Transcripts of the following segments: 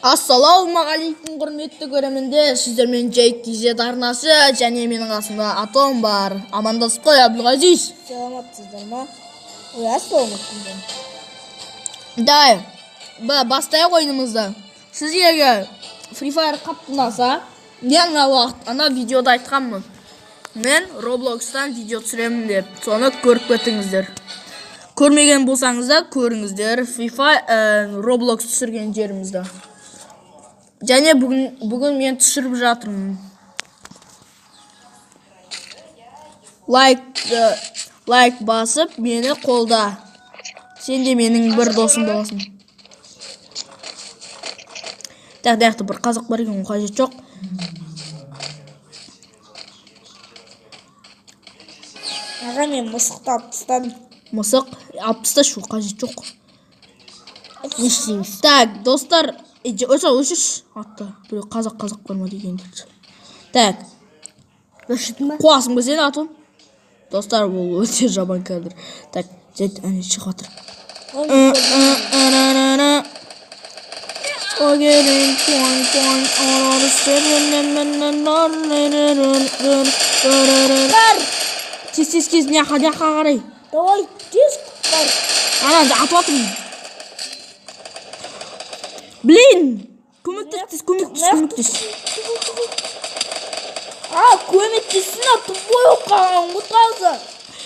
Ассалаумағалейкум, құрметті көрермендер! Сіздермен Джейк KZ арнасы және менің қасымда Атом бар. Амандасып қой, Әбділғазиз. Саламатсыздар ма? Ой, ассалаумағалейкум. Давай, бастайық ойынымызды. Сіздерге Free Fire қатты ұнаса, мен ана уақыт ана видеода айтқанмын. Мен Roblox'тан видео түсіремін деп. Соны көріп кетіңіздер. Көрмеген болсаңыздар, көріңіздер Free Fire, Roblox түсірген жерімізді. Және бүгін мен түсіріп жатырмын. Лайк, лайк басып мені қолда. Сен де менің бір досым боласың. Так, мына бір қазақ бар екен, ол қажет жоқ. Аға, мен мысықты алып тастадым. Мысық алып тасташы, ол қажет жоқ. Не істейміз? Так, достар, өшір, өшірші. Атты. Біреу қазақ бар ма деген. Так, Өшірдің ба? Қуасың ба сен, Атом? Достар, бұл өте жаман кадр. Так, жет, әне шығып жатыр. Бар! Тез, тез, тез, мына жаққа, мына жаққа қарай. Давай, тез бар. Ана, атып жатырмын. Блин! Көмектес, тез, көмектес, көмектес. А, көмектессін, а, тупой болып қалған ғой таза.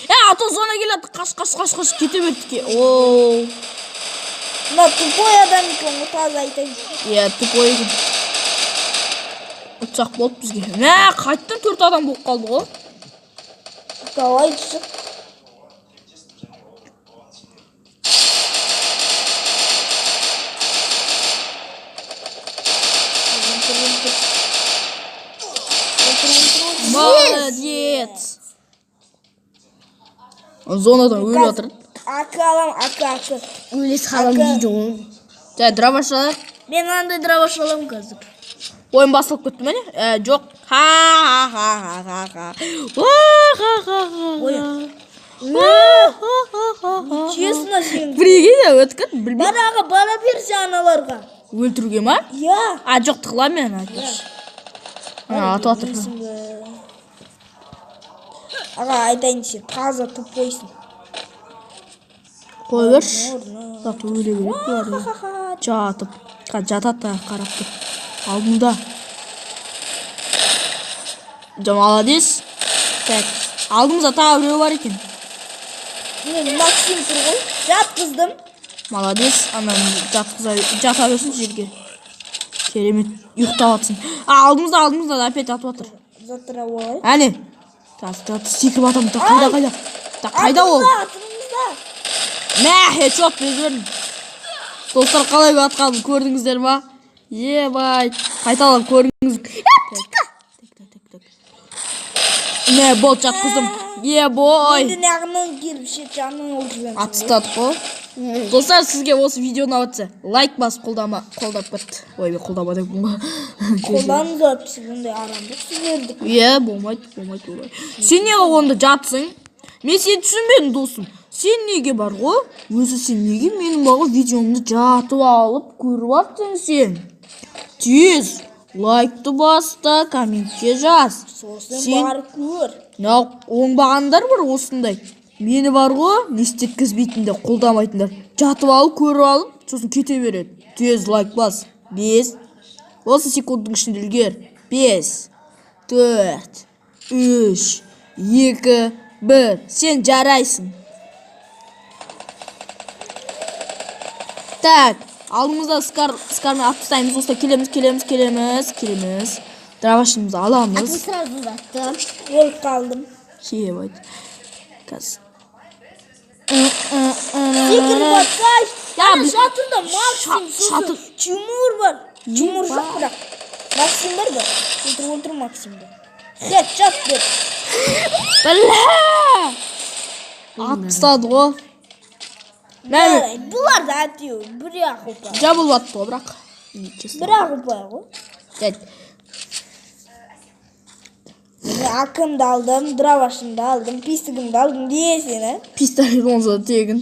Е, ато зона келеді. Қаш, қаш, қаш, қаш, кете берді. О, Мына тупой адам екен ғой таза, айтайын. Иә, тупой екен. Ұтсақ болды бізге. Мә, қайттан төрт адам болып қалды ғой. Давай, шық. Молодец. Зонадан өліп жатыр. Акы алам, акы, акы. Өле салам дейді ғой. Жай, дробаш алайық. Мен мынандай дробаш аламын қазір. Ойын басылып кетті ме не? Ә, жоқ. Ха ха ха ха ха. Ха ха ха ха. Ой. Ха ха ха ха ха. Честно сен. Прикинь, өтіп кетті, білмеймін. Бар, аға, бара берші аналарға. Өлтіруге ма? Иә. А, жоқ, тығыламын мен, айтпақшы. Ана, атып жатыр. Білесің бе? Аға, айтайын, сен таза тупойсың. Қоя берші. Орны. Зат өле береді бұлар. Ха-ха. Жатып. Жатады да қарап тұр. Алдында. Жа, молодец. Так, алдымызда тағы біреу бар екен. Мен Максим тұр ғой. Жатқыздым. Молодец. Ана жатқыза, жата берсін жерге. Керемет. Ұйықтап жатсын. А, алдымызда, алдымызда опять атып жатыр. Затыра олай. Әне. Так, так, секіріп атамын. Так, қайда, қайда? Так, қайда ол? Артымызда. Мә, хедшот беріп жібердім. Достар, қалай атқанын көрдіңіздер ма? Ебай. Қайталап көріңіз. Так, так, так, так. Мә, болды, жатқыздым. Ебой. Енді нағынан келіп шет жағынан өлтірген. Атып тастадық қой. Достар, сізге осы видео ұнап жатса, лайк басып қолдама, қолдап кет. Ой, мен қолдама деппін ғой. Қолданыңыздар, біз бұндай арамдық сіздерді. Иә, болмайды, болмайды олай. Сен неге онда жатсың? Мен сені түсінбедім, досым. Сен неге бар ғой? Өзі сен неге менің бар ғой видеомды жатып алып көріп жатсың сен? Тез лайкты бас та комментке жаз. Сосын Сен- барып көр. Мынау оңбағандар бар осындай. Мені бар ғой, не істеткізбейтіндер, қолдамайтындар. Жатып алып, көріп алып, сосын кете береді. Тез лайк бас. 5. Осы секундтың ішінде үлгер. 5, 4, 3, 2, 1. Сен жарайсың. Так, алдымызда скармен атып тастаймыз. Осылай келеміз, келеміз, келеміз, келеміз. Дробашымызды аламыз. Сразу заттым. Өліп қалдым. Ебать. Қазір. Секіріп атсай. Я, Ана шатырда Максим, сосын Тимур бар. Тимур жоқ бірақ. Максим бар да. Өлтір, өлтір Максимді. Хедшот деп. Бля! Атып тастады ғой. Мә, Жарайды, бұлар да әйтеуір бір-ақ ұпай. Жабылып атты ғой бірақ. Честно. Бір-ақ ұпай ғой. Жарайды. Мен акымды алдым, дробашымды алдым, пистігімді алдым дейсің, ә? Пистолет онса тегін.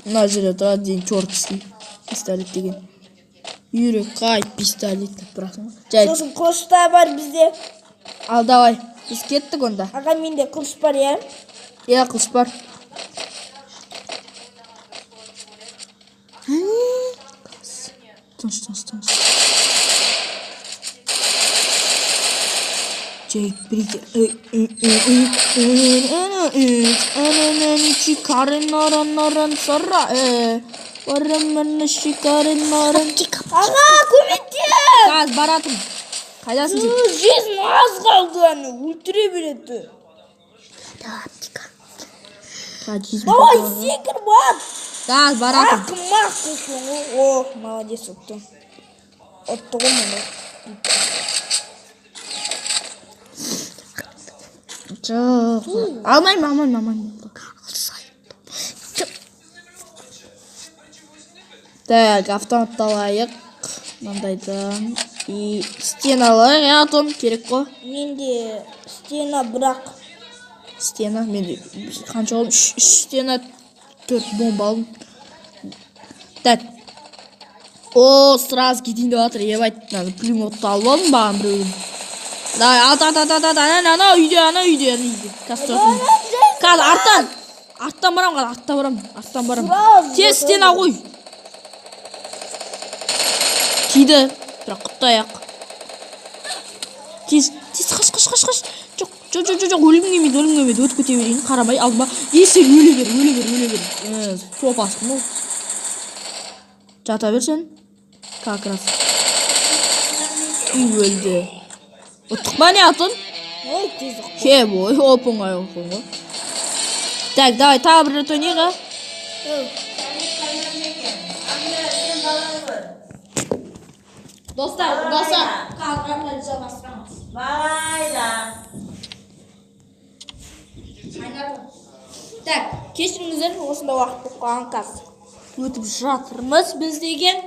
Мына жерде тұрады дейін, черт істей. Пистолет деген. Үйрек қайт пистолет деп тұрасың ғой. Жай, Сосын қылыш та бар бізде. Ал давай. Біз кеттік онда. Аға, менде қылыш бар, иә? Иә, қылыш бар. Тыныш, тыныш, тыныш. Джейк Брикер. Аға, көмектес! Қазір баратым. Қайдасың сен? Жизнь аз қалды, аны өлтіре береді. Давай, секір, бар. Қазір баратым. Ақымақ екен ғой. О, молодец, ұттың. Ұтты ғой мұны. Жоқ. Алмаймын, алмаймын, алмаймын. Так, автоматты алайық. Мынандайдан. И стена алайық, иә, Атом, керек қой. Менде стена бірақ. Стена, менде қанша алдым? Үш стена, төрт бомба алдым. Так. О, сразу кетейін деп жатыр. Ебать, мына пулеметті алып алдым маған біреуін. Давай, ат, ат, ат, ат, ат, ана, ана үйде, ана үйде, ана үйде. Қазір тұратын. Қазір арттан. Арттан барамын, қазір арттан барамын. Арттан барамын. Сразу Тез стена қой. Тиді. Бірақ құтты аяқ. Тез, тез, қаш, қаш, қаш, қаш. Жоқ, жоқ, жоқ, жоқ, жоқ, өлгім келмейді, өлгім келмейді. Өтіп кете берейін, қарамай, алдыма. Е, сен өле бер, өле бер, өле бер. Топасың ғой. Жата бер сен. Как раз. Үй өлді. Ұттық па не, Атон? Ой, тез ұқ. Хе, ой, оп оңай оп оңай. Так, давай, тағы бір рет ойнайық, а? Достар, достар. Bayda. Так, кешіріңіздер, осындай уақыт болып қалған қазір. Өтіп жатырмыз біз деген.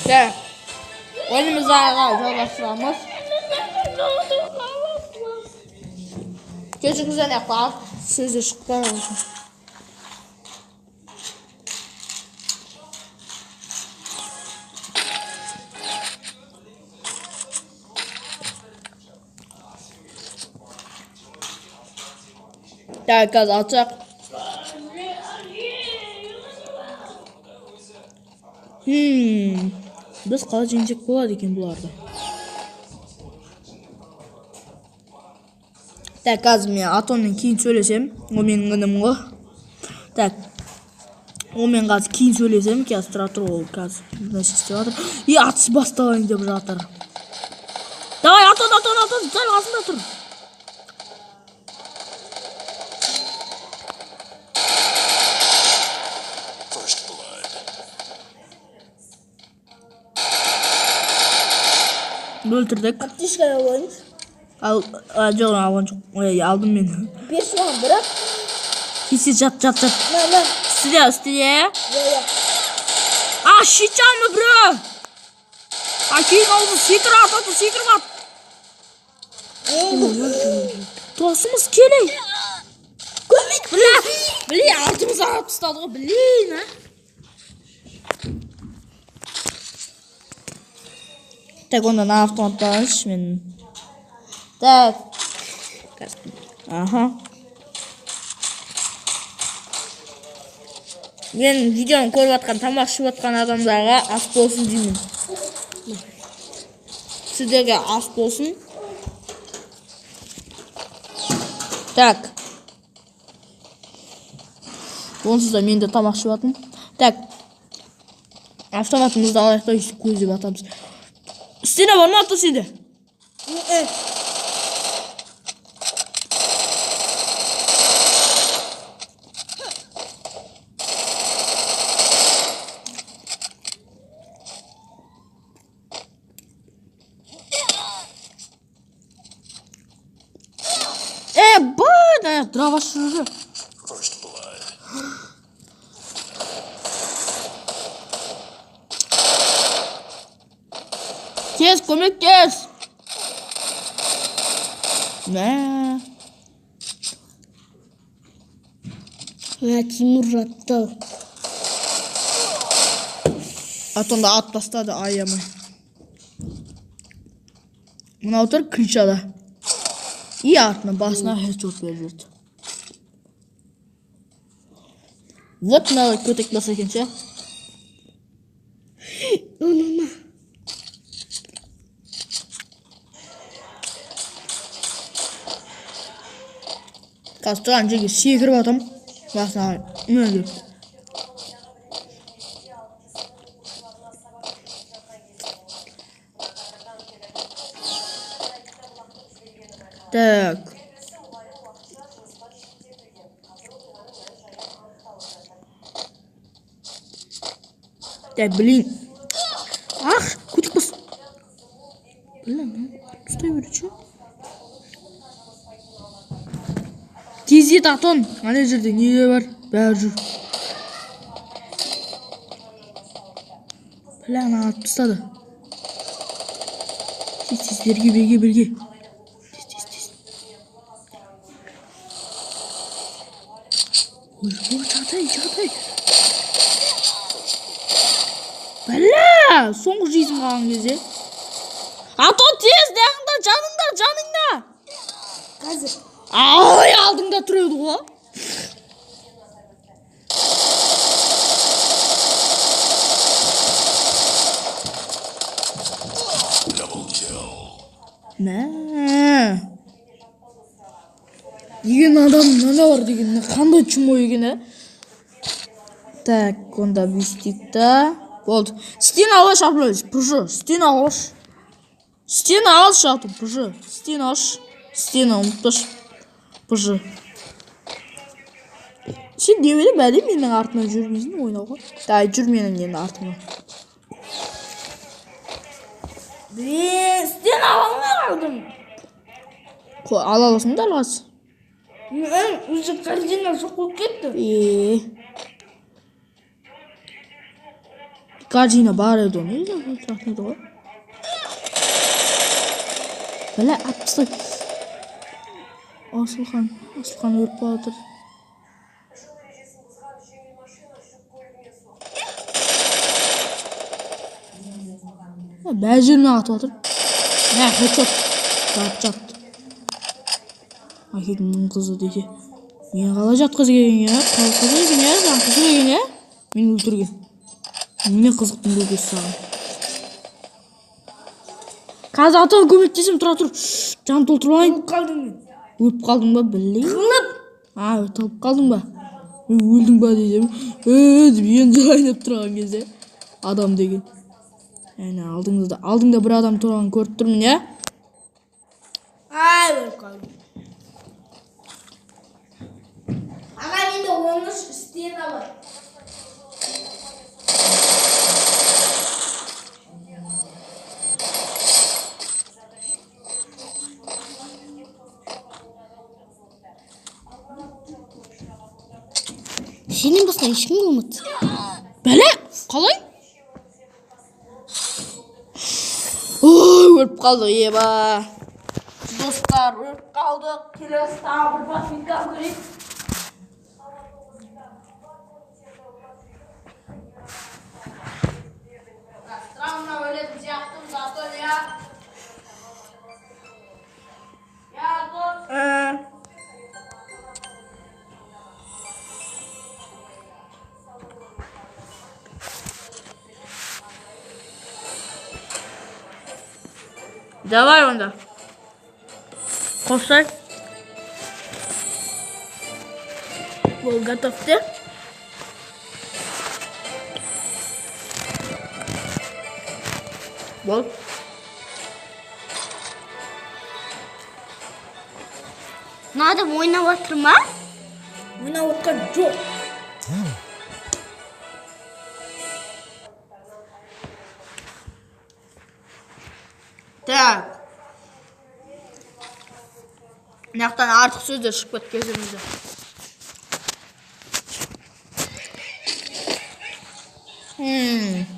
Так. Ойынымызды ары жалғастырамыз. Кешіріңіздер, не қылып сөзі шықпай қалсын. Так, қазір атсақ. Біз қалай жеңсек болады екен бұларды? Так, қазір мен Атонмен кейін сөйлесем. Ол менің інім ғой. Так. Онымен қазір кейін сөйлесем, қазір тұра тұр, ол қазір бір нәрсе істеп жатыр. И атыс басталайын деп жатыр. Давай, Атон, Атон, Атон, дәл қасында тұр. First blood. Өлтірдік. Аптечка алайыншы. Ал, а, жоқ, алған жоқ. Ой, алдым мен. Берші маған бірақ. Тез, тез, жат, жат, жат. На, на. Үстіде, үстіде. Иә, иә. А, щит алма, біреу. А, кейін аузы секіріп ат, аты секіріп ат. Досымыз келей. Көмек. Бля, бля, артымыздан атып тастады ғой, блин, а. Так, онда мына автоматты алайыншы мен. Так. Аха. Мен видеоны көріп жатқан, тамақ ішіп жатқан адамдарға ас болсын деймін. Сіздерге ас болсын. Так. Онсыз да мен де тамақ ішіп жатырмын. Так. Автоматымызды алайық та өйстіп көздеп атамыз. Стена бар ма, ата, сенде? Э, Мә, дробаш жүр. First blood. Тез көмектес. Мә. Мә, Тимур жатты. Атонда ат тастады аямай. Мынау тұр кричада. И артына басына хедшот беріп жүрді. Вот мына көтек бас екен ше. Онына. Қазір тұрған жерге секіріп атам. Басына міне деп. Так. Да, блин. Ах, көтек бас. Блин, ұстай беруші. Тездет, Атон. Ана жерде не бар? Бәрі жүр. Бля, ана атып тастады. Тез, тез, берге, берге, берге. Тез, тез, тез. Ой, ой, Жағатай, Жағатай. Бля, соңғы жизнь қалған кезде. Атон, тез, жаныңда, жаныңда, жаныңда. Қазір. Ай, алдыңда тұр еді ғой. Double kill. Мә. Деген адам мыналар деген қандай чмо екен, ә? Так, онда бүйтейік та. Болды. Стен алшы, Абылай, пыжы. Стен алшы. Стен алшы, Атон, пыжы. Стен алшы. Стені ұмытпашы. Пыжы. Сен не бере бәле менің артымнан жүрмейсің ойнауға. Дай, жүр менің енді артымнан. Блин, стен ала алмай қалдым. Қой, ала аласың да алғасы. Мен уже корзина жоқ болып кетті. Е. Корзина бар еді ғой, не тұратын еді ғой. Бәле, атып тастайды. Асылхан, Асылхан өліп бара жатыр. Бәр жерінен атып жатыр. Мә, хедшот. Жат, жат. Әкеңнің қызы десе. Мен қалай жатқызы келген, ә? Қалай қызық екен, ә? Саған қызық екен, ә? Мені өлтірген. Не қызықтың көкесі саған. Қазір атуға көмектесем, тұра тұр. Жан толтырып алайын. Өліп қалдым мен. Өліп қалдың ба, білейін. Тығылып. А, тығылып қалдың ба? Өлдің ба десем. Деп енді айнап тұрған кезде. Адам деген. Әне, алдыңызда, алдыңда бір адам тұрғанын көріп тұрмын, иә? Ай, өліп қалдым. Аға, менде 13 стена бар. Сенен басқа ешкім болмады. Бәле, қалай? Ой, өліп қалдық, еба. Достар, өліп қалдық. Келесі тағы бір попытка көрейік. Странно өлетін сияқтымыз, Антон, я. Я, Антон. Давай онда. Қосай. Бол, готов ты? Бол. Мына адам ойнап жатыр ма? Ойнап отқан жоқ. Так. Мына жақтан артық сөздер шығып кетті кезімізде.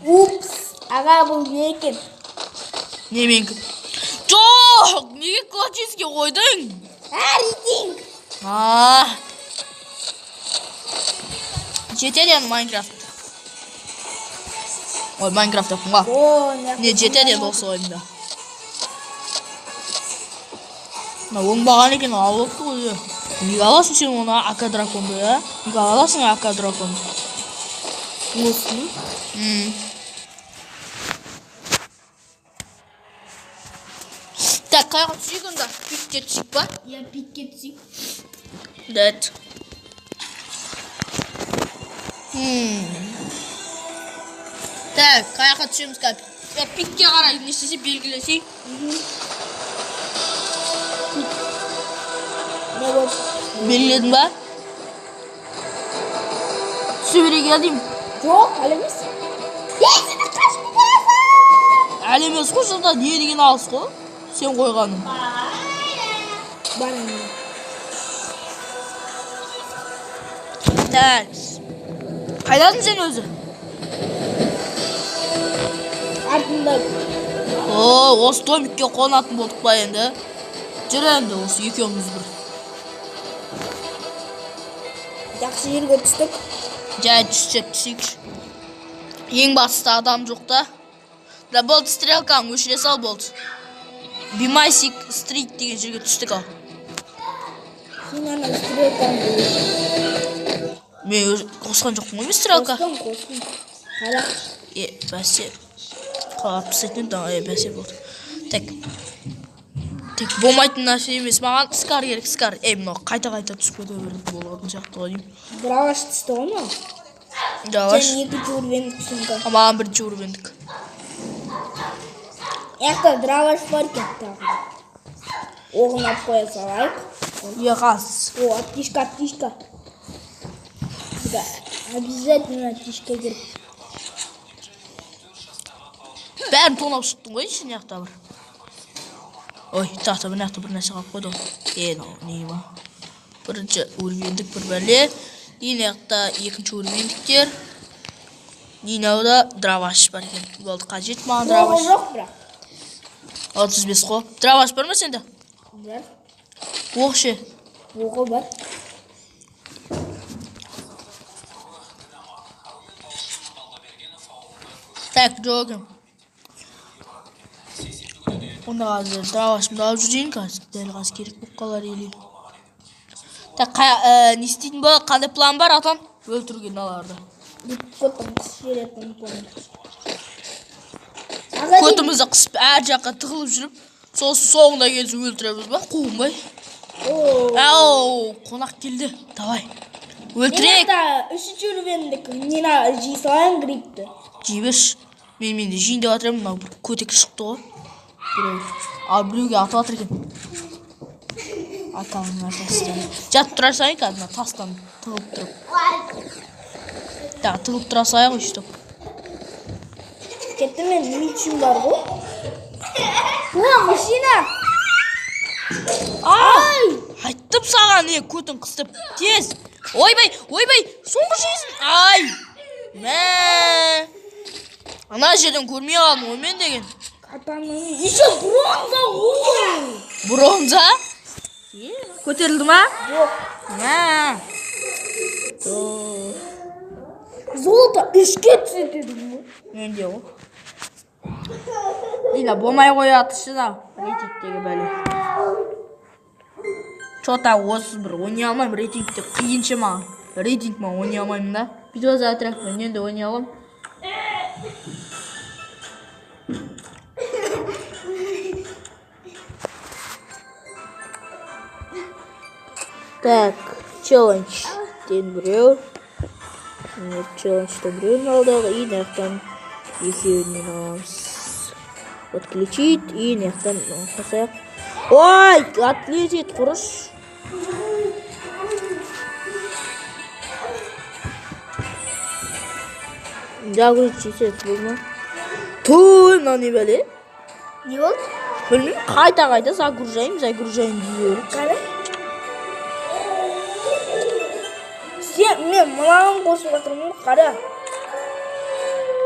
Упс, аға, бұл не екен? Не, менікі? Жоқ, неге классический қойдың? А, рейтинг. А. Жетеді енді Майнкрафт. Ой, Майнкрафт деппін ғой. О, мына Не, жетеді енді осы ойында. Мына оңбаған екен, алып ғой. Неге аласың сен оны, АК драконды, а? Неге аласың АК драконды? Осыны. Так, қаяққа түсейік онда? Пикке түсейік па? Я пикке түсейік. Дәт. Так, қаяққа түсеміз қазір? Пикке қарай не істесе белгілесейік. Не болды? Белгіледің ба? Түсе берейік, иә деймін. Жоқ, әлі емес. Ей, сен қашып кетесің! Әлі емес қой, сонда не деген алыс қой? Сен қойғаның. Бар енді. Так. Қайдасың сен өзі? Артында. О, осы домикке қонатын болдық па енді? Жүр енді осы екеуміз бір. Жақсы жерге түстік. Жай түссек түсейікші. Ең бастысы адам жоқ та. Да болды, стрелканы өшіре сал, болды. Бимайсик стрит деген жерге түстік ал. Сен ана стрелканы өшір. Мен қосқан жоқпын ғой мен стрелка. Қостым, қостым. Қара. Е, бәсе. Қалап тастайтын еді, е, бәсе болды. Так. Тек болмайтын нәрсе емес. Маған скар керек, скар. Ей, мынау қайта-қайта түсіп кете беретін болатын сияқты ғой деймін. Дробаш түсті ғой мынау. Дробаш. Сен екінші уровень сумка. А маған бірінші уровеньдік. Яқта дробаш бар екен тағы. Оғын алып қоя салайық. Е, қас. О, аптечка, аптечка. Да, обязательно аптечка керек. Бәрін тонап шықтың ғой сен жақта бір. Ой, тағы да бір жақта бір нәрсе қалып қойды ғой. Е, мынау не ма? Бірінші уровеньдік бір бәле. И мына жақта екінші уровеньдіктер. И мынауда дробаш бар екен. Болды, қажет маған Оғы дробаш. жоқ бірақ. 35 қой. Дробаш бар ма сенде? Бар. Оқ ше. Оғы бар. Так, жоқ екен. Онда қазір дробашымды алып жүрейін қазір. Дәл қазір керек болып қалар или. Так, не істейтін болады? Қандай план бар, атам? Өлтіруге мыналарды. Көтім қысып жіберетін план. Аға деймін. Көтімізді қысып әр жаққа тығылып жүріп, сосын соңында келсе өлтіреміз ба? Қуынбай. О. Ау, қонақ келді. Давай. Өлтірейік. Мен үшінші уровеньдік нені жей салайын гриппті. Жей берші. Мен де жейін деп жатыр едім, мынау бір көтек шықты ғой. Біреу. Ал біреуге атып жатыр екен. Атаның ортасында. Жатып тұра салайын қазір, мына тастан тығылып тұрып. Так, тығылып тұра салайық өйстіп. Кетті, мен мечім бар ғой. Мына машина. Ай! Айттым саған, е, көтің қыстып. Тез. Ойбай, ойбай, соңғы жейсің. Ай! Мә. Ана жерден көрмей қалдым ғой мен деген. Катаның еще бронза ғой. Бронза? Көтерілді ма? Жоқ. Мә. Золото үшке түседі дедім ғой. Менде ғой. Ила болмай қояды да. Рейтингтегі бәле. Чё-то осы бір ойнай алмаймын, рейтингте қиын ше маған. Рейтинг мен ойнай алмаймын да. Битва за отряд мен енді ойнай аламын. Так, челлендж ден біреу. Міне, челленджден біреуін алдық. И мына жақтан екеуінен аламыз. Отключить и мына жақтан қосайық. Ой, отключить құрыш. Загрузить етеді бұл ма? Той, мынау не бәле? Не болды? Білмеймін, қайта-қайта загружаем, загружаем дей береді. Қара. Сен мен мынаны қосып жатырмын ғой, қара.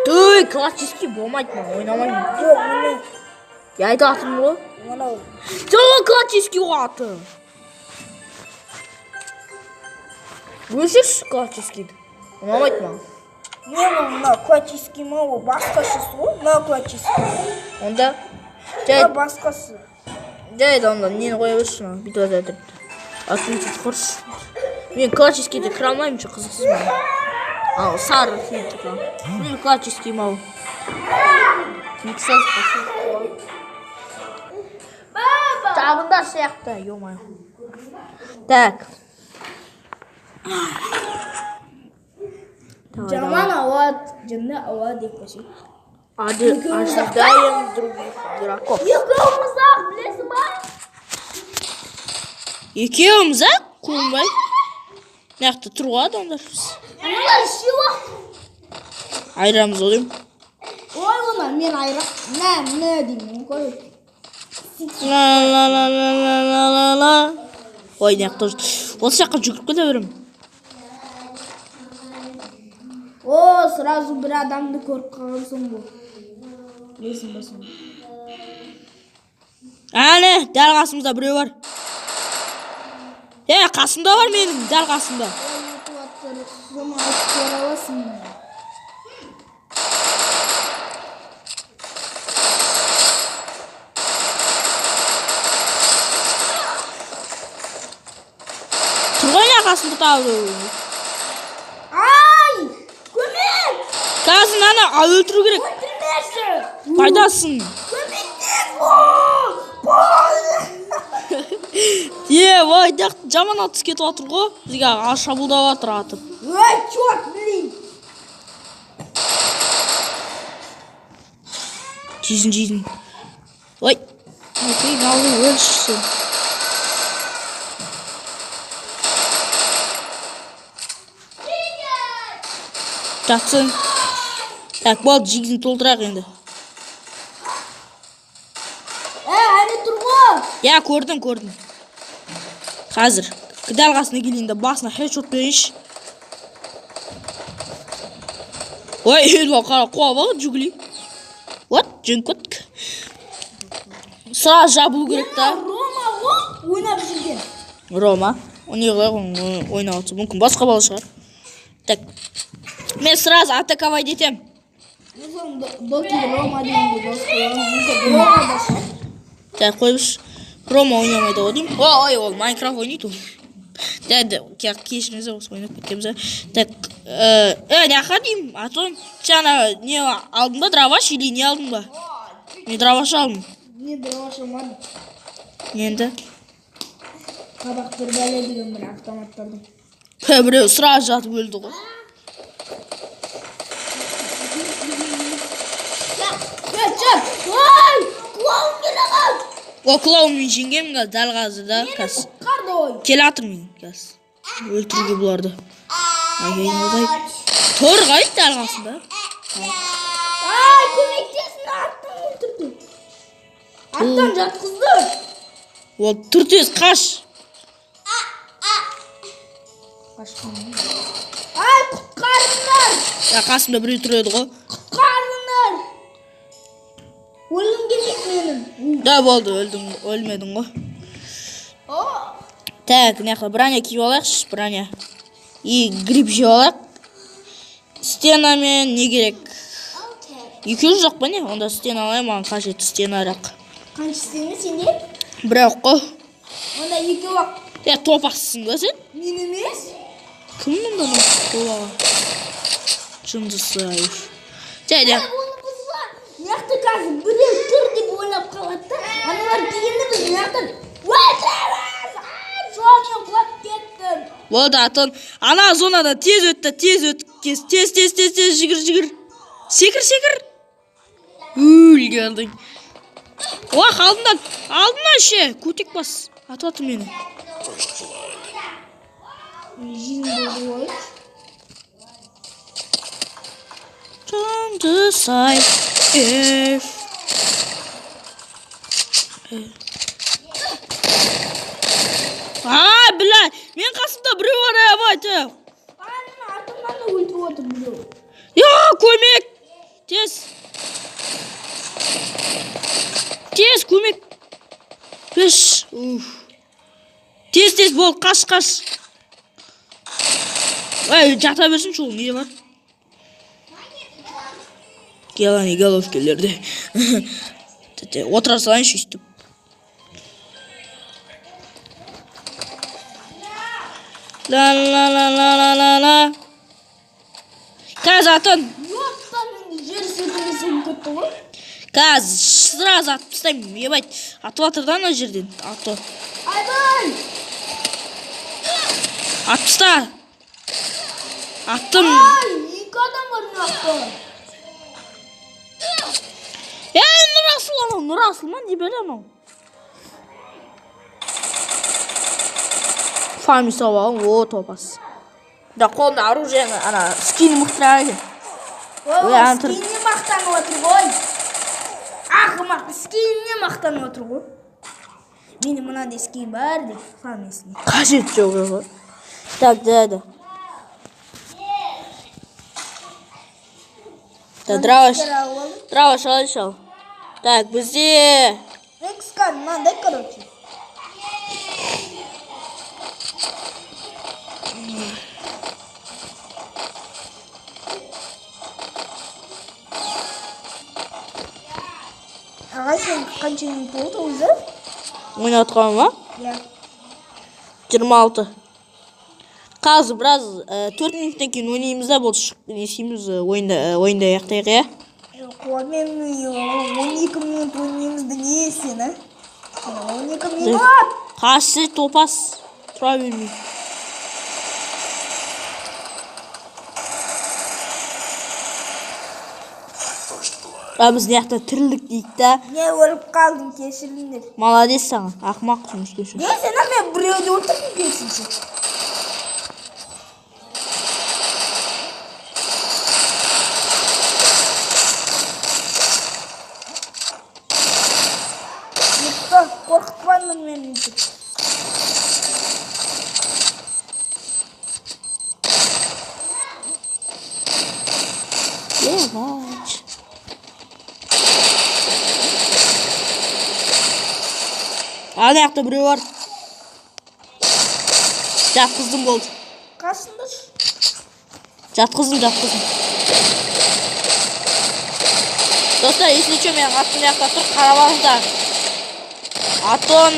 Той, классический болмайды маған, ойнамаймын. Жоқ, міне. Я айтып жатырмын ғой. Мынау. Жоқ, классический ғой аты. Өшірші классическийді. Ұнамайды маған. Не ол мынау классический ма, ол басқашасы ғой, мынау классический. Онда Мынау жай басқасы. Жайды онда нені қоя берші маған, бүйтіп айтып. Отключить құршы. Мен классическийді кіре алмаймын ше, қызықсыз маған. Ал сары фильтр. Мен классический мау. Миксаж Жабындар сияқты, ё-моё. Так. Давай, давай. Жаман ауа, жынды ауа деп қойсай. Ожидаем других игроков. Екеуміз ақ, білесің ба? Екеуміз ақ көрінбай. Мына жақта тұр ғой адамдар. Аналар үшеу ақ. Айырамыз ғой деймін. Ой, оны мен айырақ. Мә, мә деймін ғой. Ла ла ла ла ла ла ла ла. Ой, мына жақта осы жаққа жүгіріп кете беремін. О, сразу бір адамды көріп қалғансың ғой. Білесің ба соны? Әне, дәл қасымызда біреу бар. Е, қасымда бар менің, дәл қасымда. Соны айтып көре аласың. Тұр ғой мына қасымда тағы біреу. Ай! Көмек! Қазір мынаны өлтіру керек. Өлтірмеші! Қайдасың? Көмектес! Е, ой, жаман атыс кетіп жатыр ғой. Бізге шабуылдап жатыр атып. Ой, черт, блин! Жейсің, жейсің. Ой. Окей, алды өлші сен. Жатсын. Так, болды, жегізін толтырайық енді. Әлі тұр ғой! Я көрдім, көрдім. Қазір. Дәл қасына келейін де басына хедшот берейінші. Ой, мынау қара қуа ғой, жүгілей. Вот, жеңіп кеттік. Сразу жабылу керек та. Рома ғой ойнап жүрген. Рома. О не қылайық, оны ойнап отырса, мүмкін басқа бала шығар. Так. Мен сразу атаковать етемін. Доки Рома дегенге дос қоямын. Мүмкін Рома да шығар. Так, қойыпшы. Рома ойнамайды ғой деймін. Ой, ол Майнкрафт ойнайды ол. Да, кешіріңіздер, осы ойнап кеткенбіз. Так, не деймін, а то сен ана не алдың ба, дробаш или не алдың ба? Мен дробаш алдым. Не дробаш алмадым. Енді. Қабақ бір бәле деген бір автоматтардың. Біреу сразу жатып өлді ғой. Хедшот! Ой! Клоун келе қалды! О, клоун мен жеңгенмін қазір, дәл қазір да, қазір. Құтқарды ой. Келе жатырмын мен қазір. Өлтіруге бұларды. Ай, ай, тұр қай дәл қасында. Ай, көмектесін, аттан өлтірді. Аттан жатқызды. Ол тұр тез, қаш. Қашқан. Ай, құтқарыңдар! Я қасымда біреу тұр еді ғой. Құтқарыңдар! Өлгім келмейді менің. Да болды, өлдің, өлмедің ғой. Так, мына жақта броня киіп алайықшы, броня. И гриб жеп алайық. Стенамен не керек? 200 жоқ па не? Онда стена алайын, маған қажет стенарақ. Қанша стена сенде? Бір-ақ қой. Онда екеу ақ. Е, топақсың ба сен? Мен емес. Кім мұнда қолаға? Жындысы ай. Жай, Оны бұзба. Мына жақта қазір біреу тұр деп ойлап қалады да. Аналар келгенде біз мына жақтан өлтіреміз! Ай, жолмен құлап кеттім. Болды, атын. Ана зонада тез өтті, тез өт. Тез, тез, тез, тез, тез, жүгір, жүгір. Секір, секір. Өлгендің. Уах, алдымдан, алдымнан ше, көтек бас. Атып жатыр мені. First blood. Жин болды ғой. Жындысай. F. А, бля, мен қасымда біреу бар, ей, абай, те. өлтіріп отыр біреу. Я, көмек! Тез! Тез көмек! Үш! Уф. Тез тез бол, қаш, қаш. Ай, жата берсінші, ол не бар? Гелани головкелерде. Тете, отыра салайыншы өйстіп. Ла ла ла ла ла ла ла. Қазір атын. Ёпта, мен жер сілкінісі болып кетті ғой. Қазір сразу атып тастаймын. Ебать, атып жатыр да ана жерден. Аты. Айбай! Атып таста. Аттым. Ай, екі адам бар мына жақта. Ей, Нұрасыл анау, Нұрасыл ма не бәле анау? Фами сауал, о, топас. Да, қолында оружие, ана, скині мықтырақ екен. Ой, Ой, ана тұр. скиніне мақтанып отыр ғой. Ақымақ, скиніне мақтанып отыр ғой. Менің мынандай скин бар деп фамесіне. Қажет жоқ еді. Так, деді. Да, дроваш, дроваш алайыншы ал. Так, бізде XK мынандай, короче. Аға, сен қанша минут болды өзі? Ойнап отқан ба? Иә. 26. Қазір біраз 4 минуттан кейін ойнаймыз да болды, шығып не істейміз, ойынды ойынды аяқтайық, иә? Жоқ, мен 12 минут ойнаймыз да не сен, а? 12 минут! Қашы топас тұра бермей. First blood. А біз мына жақта тірілдік дейді да. Не өліп қалдым, кешіріңдер. Молодец саған, ақымақ жұмыс істеуші. Не сен, а мен біреуді өлтірдім керісінше. Никто қорқытпаңдар мені өйтіп. Ебать. Ана жақта біреу бар. Жатқыздым болды. Қасындашы. Жатқыздым, жатқыздым. Достар, если что, менің атым мына жақта тұр, қарап алыңыздар. Атон,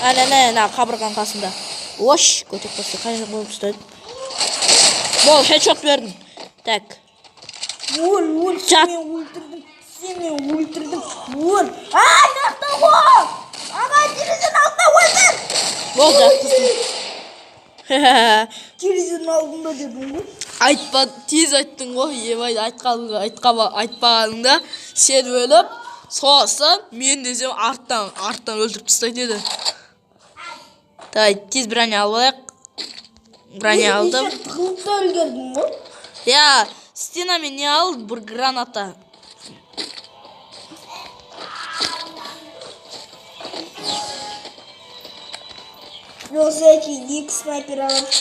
әне, әне, ана қабырғаның қасында. Ош, көтек басты, қай жаққа қойып тастады. Бол, хедшот бердім. Так, Өл, өл, Жат. сен мені өлтірдің. Сен мені өлтірдің. Өл. А, мына жақта ғой. Аға, терезенің алдында өлтір. Бол, жатқыздым. Терезенің алдында дедім ғой. Айтпа, тез айттың ғой, ебай, айтпағаныңда сен өліп, сосын мен десем арттан, арттан өлтіріп тастайды еді. Давай, тез броня алып алайық. Броня алдым. Еще тығылып та үлгердің ғой. Я, стенамен не ал, бір граната. Осы кейін екі снайпер аламын.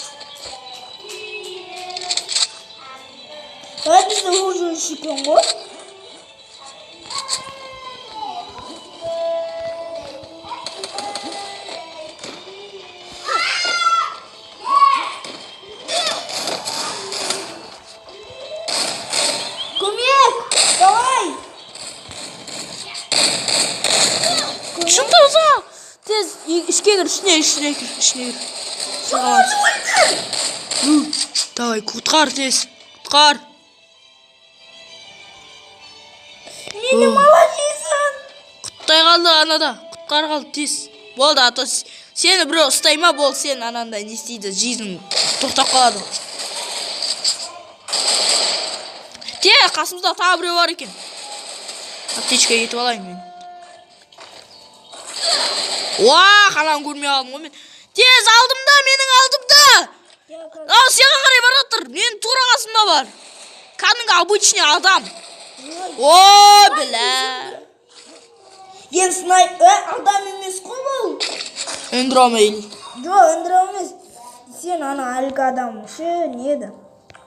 А бізде уже үш екен ғой. Көмек! Давай! Шынтыр ұза! Тез, ішке кір, ішіне, ішіне кір, ішіне кір. Саған. Давай, құтқар тез, құтқар. Мені молодецсің! Құттай қалды анада, құтқар қалды тез. Болды, а то сені біреу ұстай ма, болды, сен анандай не істейді, жизнь тоқтап қалады. Те, қасымызда тағы біреу бар екен. Аптечка етіп алайын мен. Уа, ананы көрмей қалдым ғой мен. Тез алдымда, менің алдымда. Ау, саған қарай бара жатыр. Менің тура қасымда бар. Кәдімгі обычный адам. О, бля. Енді адам емес қой бұл. Эндромейл. Жоқ, эндро емес. Сен ана әлгі адам ше, не еді?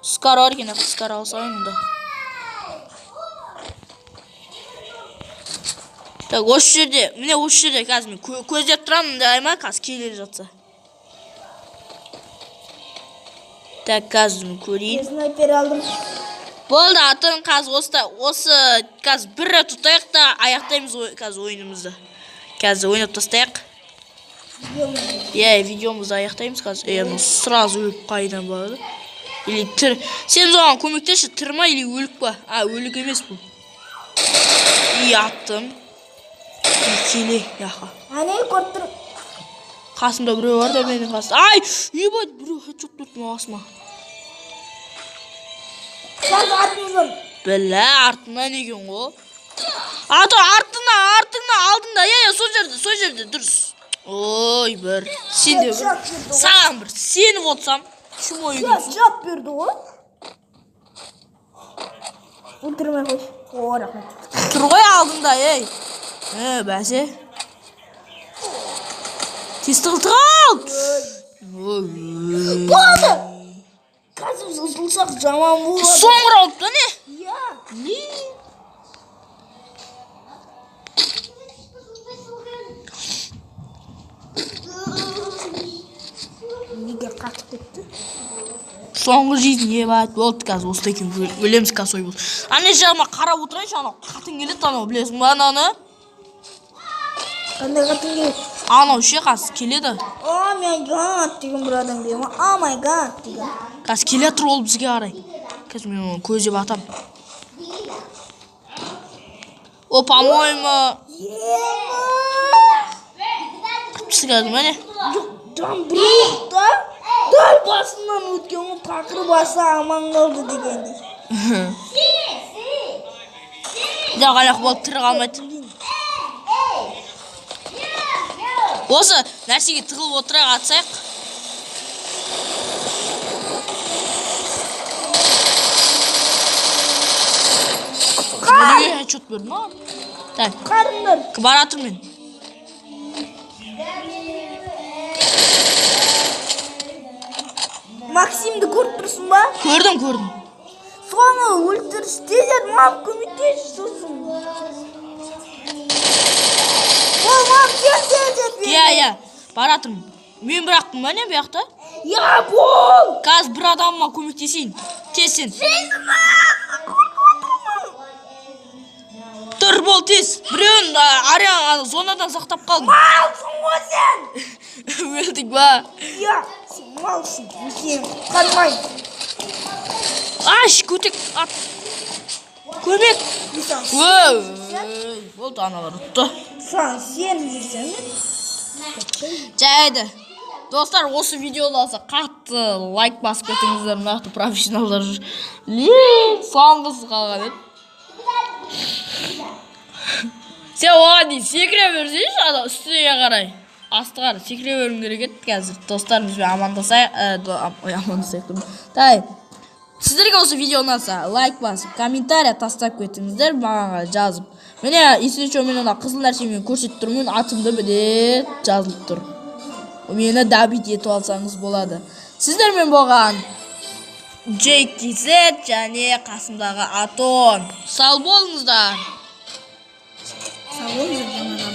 Скар бар екен, скар алсайын онда. Так, осы жерде, міне, осы жерде қазір мен көздеп тұрамын да, ма, қазір келе жатса. Так, қазір мен көрейін. Снайпер алдым. Болды, атын қазір осы қазір бір рет ұтайық та аяқтаймыз қазір ойынымызды. Қазір ойнап тастайық. Иә, видеомызды аяқтаймыз қазір. Е, анау сразу өліп қайдан барады? Или тір. Сен соған көмектесші, тірі ма или өлік па? А, өлік емес бұл. И аттым. И келе, яқа. Әне, көріп тұр. Қасымда біреу бар да менің қасымда. Ай, ебать, біреу хедшот берді менің қасыма. Қазір артымыздан. Бля, артынан екен ғой. Ато, артына, артыңда, алдында. Иә, иә, сол жерде, сол жерде, дұрыс. Ой, бір. Сен де бір. Саған бір сеніп отырсам, чмо екенсің. Жап берді ғой. Өлтірмей қой. О, рахмет. Тұр ғой алдында, ей. Е, бәсе. Тез тығыл, тығыл. Ой. Болды. Қазір біз ұтылсақ, жаман болады. Соңғы раунд та не? Иә. Не? Неге қатып кетті? Соңғы жизнь, ебать, болды қазір осыдан кейін өлеміз косой болды. Ана жағыма қарап отырайыншы, анау қатын келеді, анау, білесің ба ананы? Қандай қатын келеді? Анау ше, қазір келеді. Oh my God деген бір адам келе ма? Oh my God деген. Қазір келе жатыр ол бізге қарай. Қазір мен оны көздеп атам. О, по-моему, құтысы келді ма, не? Жоқ, там біреу да дәл басынан өткен ғой, тақыр басы аман қалды дегендей. Жоқ, аяқ болып тірі қалмайды. Осы нәрсеге тығылып отырайық, атсайық. Неге хедшот берді маған? Так, Қарыңдар. бара жатырмын мен. Максимді көріп тұрсың ба? Көрдім, көрдім. Соны өлтірші, тез ет, мам, көмектесші сосын. О, мам, тез, тез ет. Иә, иә, бара жатырмын. Мен бірақпын ба, не, бұл жақта? Я, бол. Қазір бір адамыма көмектесейін. Тез сен. Тұр, бол, тез. Біреуін ана зонадан сақтап қалдым. Малсың ғой сен. Өлдік ба? Иә, сен малсың. Мен сені құтқармаймын. Аш, көтек, ат. Көмек. Мен саған Өй, болды, аналар ұтты. Саған сеніп жүрсем мен. Жайды. Достар, осы видео ұнаса, қатты лайк басып кетіңіздер. Нақты профессионалдар жүр. Ле, соңғысы қалған еді. Сен оған дейін секіре берсейші, ана үстіне қарай. Асты қарай секіре беруің керек еді қазір. Достарымызбен амандасайық. Ой, амандасайық деймін. Тай. Сіздерге осы видео ұнаса, лайк басып, комментария тастап кетіңіздер, маған жазып. Міне, если что, мен ана қызыл нәрсемен көрсетіп тұрмын, атымды міне жазылып тұр. Мені добить етіп алсаңыз болады. Сіздермен болған Джейк KZ және қасымдағы Атон. Сау болыңыздар. Сау болыңыздар.